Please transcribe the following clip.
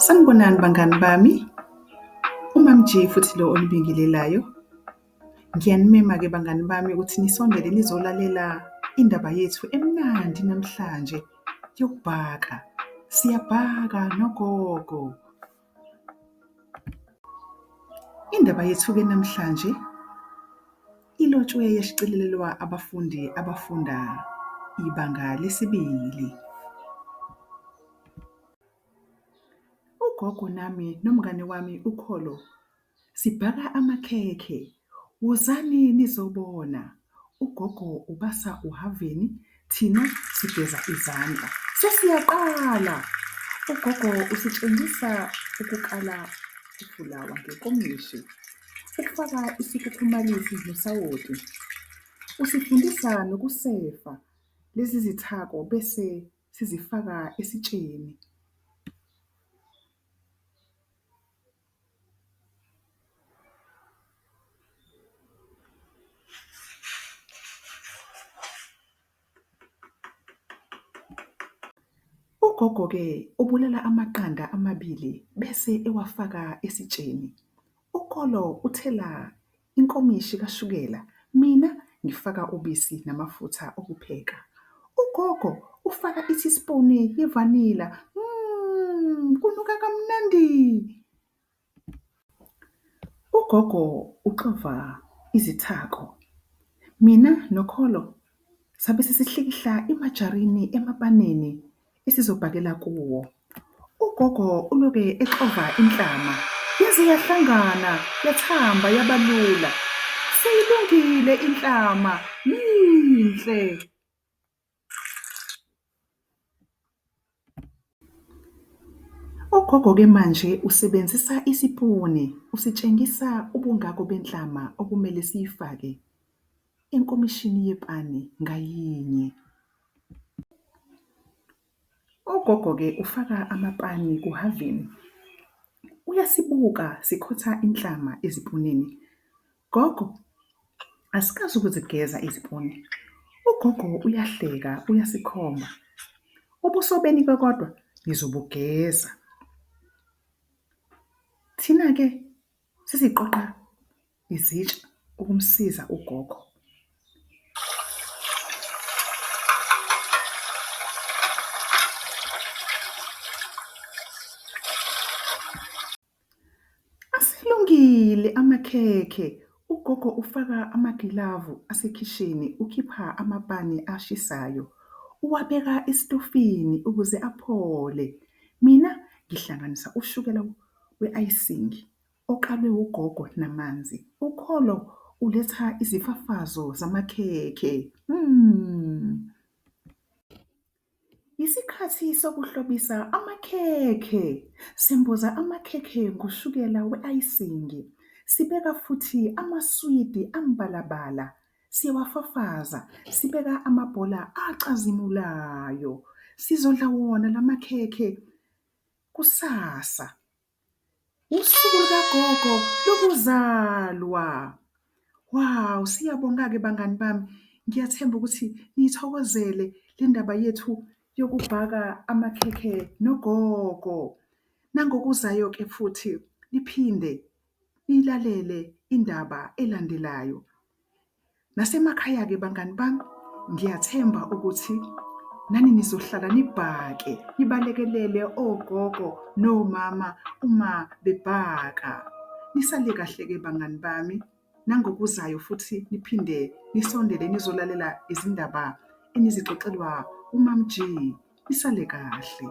Sanibonani bangani bami, uMam G futhi lo onibingelelayo. Ngiyanimema-ke bangani bami ukuthi nisondele nizolalela indaba yethu emnandi namhlanje yokubhaka. Siyabhaka nogogo. Indaba yethu-ke namhlanje ilotshwe yashicilelelwa abafundi abafunda ibanga lesibili. Ugogo nami nomngani wami uKholo sibhaka amakhekhe, wozani nizobona. Ugogo ubasa uhhavini, thina sigeza izandla, sesiyaqala. Ugogo usitshengisa ukukala ufulawa ngenkomishi, ukufaka isikhukhumalisi nosawoti. Usifundisa nokusefa lezi zithako bese sizifaka esitsheni. Ugogo-ke ubulela amaqanda amabili bese ewafaka esitsheni. Ukholo uthela inkomishi kashukela, mina ngifaka ubisi namafutha okupheka. Ugogo ufaka ithispuni yevanila, mmm kunuka kamnandi. Ugogo uxova izithako, mina nokholo sabe sesihlikihla imajarini emapanini esizobhakela kuwo. Ugogo ulobe exova inhlama yaze yahlangana, yathamba yabalula. Seyilungile inhlama, yinhle. Ugogo-ke manje usebenzisa isipuni, usitshengisa ubungako benhlama okumele siyifake enkomishini yepani ngayinye. Ugogo-ke ufaka amapani kuhhavini, uyasibuka sikhotha inhlama ezipunini. Gogo, asikazi ukuzigeza izipuni. Ugogo uyahleka uyasikhomba, ubuso benu-ke kodwa ngizobugeza. Thina-ke sesiqoqa izitsha ukumsiza ugogo. Aselungile amakhekhe, ugogo ufaka amagilavu asekhishini ukhipha amapani ashisayo, uwabeka esitofini ukuze aphole. Mina ngihlanganisa ushukela we-icing okalwe ugogo namanzi. Ukholo uletha izifafazo zamakhekhe, hmm. Isikhathi sokuhlobisa amakhekhe. Semboza amakhekhe ngoshukela we-icing. Sibeka futhi amaswidi ambalabala, siyawafafaza, sibeka amabhola acazimulayo. Sizodla wona la makhekhe kusasa, usuku lukagogo lokuzalwa. Wawu, siyabonga-ke bangani bami, ngiyathemba ukuthi niyithokozele le ndaba yethu yokubhaka amakhekhe nogogo. Nangokuzayo-ke futhi niphinde niyilalele indaba elandelayo. Nasemakhaya-ke bangani bami, ngiyathemba ukuthi nani nizohlala nibhake, nibalekelele ogogo nomama uma bebhaka. Nisale kahle-ke bangani bami, nangokuzayo futhi niphinde nisondele nizolalela izindaba enizixoxelwa uMam G. Nisale kahle.